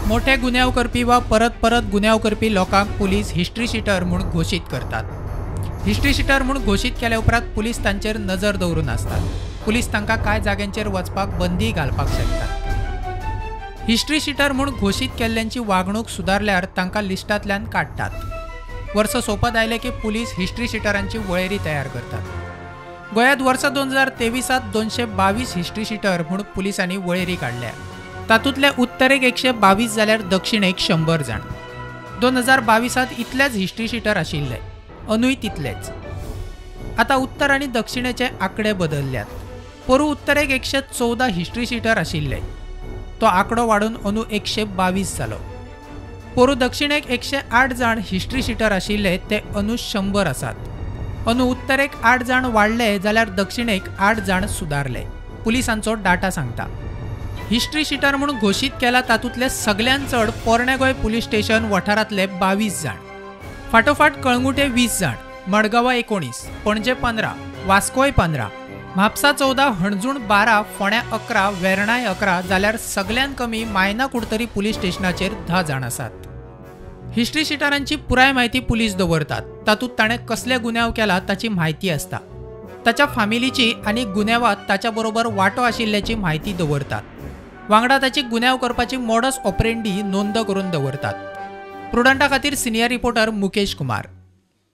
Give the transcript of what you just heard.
मोठे गुन्यांव करपी वा परत परत गुन्यांव करपी लोकांक पुलीस हिस्ट्री शिटर म्हूण घोशीत करतात. हिस्ट्री शिटर म्हूण घोशीत केल्या उपरांत पुलीस तांचेर नजर दवरून आसतात. पुलीस तांकां कांय जाग्यांचेर वचपाक बंदी घालपाक शकतात. हिस्ट्री शिटर म्हूण घोशीत केल्ल्यांची वागणूक सुदारल्यार तांकां लिस्टांतल्यान काडटात. वर्स सोंपत आयलें की पुलीस हिस्ट्री शिटरांची वळेरी तयार करतात. गोंयांत वर्सा 2023 222 हिस्ट्री शिटर म्हूण पुलिसांनी वळेरी काडल्या. तातूंतले उत्तरेक 122 जाल्यार दक्षिणेक 100 जाण. 2022 इतलेच हिस्ट्री शिटर आशिल्ले, अंदूय तितलेच. आतां उत्तर आनी दक्षिणेचे आंकडे बदलल्यात. पोरूं उत्तरेक 114 हिस्ट्री शिटर आशिल्ले, तो आंकडो वाडून अंदू 122 जालो. पोरूं दक्षिणेक 108 जाण हिस्ट्री शिटर आशिल्ले, ते अंदू 100 आसात. अंदू उत्तरेक 8 जाण वाडले जाल्यार दक्षिणेक 8 जाण सुदारले, पुलिसांचो डाटा सांगता. हिस्ट्री शिटर म्हूण घोशीत केला तातूंतले सगल्यांत चड पोरणें गोंय पुलीस स्टेशन वाठारांतले 22 जाण, फाटोफाट कळंगुटे 20 जाण, मडगांवा 19, पणजे 15, वास्कोय 15, म्हापसा 14, हणजूण 12, फोंड्या 11, वेर्णाय 11 जाल्यार सगल्यांत कमी मायना कुडतरी पुलीस स्टेशनाचेर 10 जाण आसात. हिस्ट्री शिटरांची पुराय म्हायती पुलीस दवरतात. तातूंत ताणें कसले गुन्यांव केला ताची म्हायती आसता. ताच्या फामिलीची आनी गुन्यांवांत ताच्या बरोबर वांटो आशिल्ल्याची म्हायती दवरतात. वांगडा ताची गुन्यांव करपाची मॉडस ऑपरेंडी नोंद करून दवरतात. प्रुडंटा खातीर सिनियर रिपोर्टर मुकेश कुमार.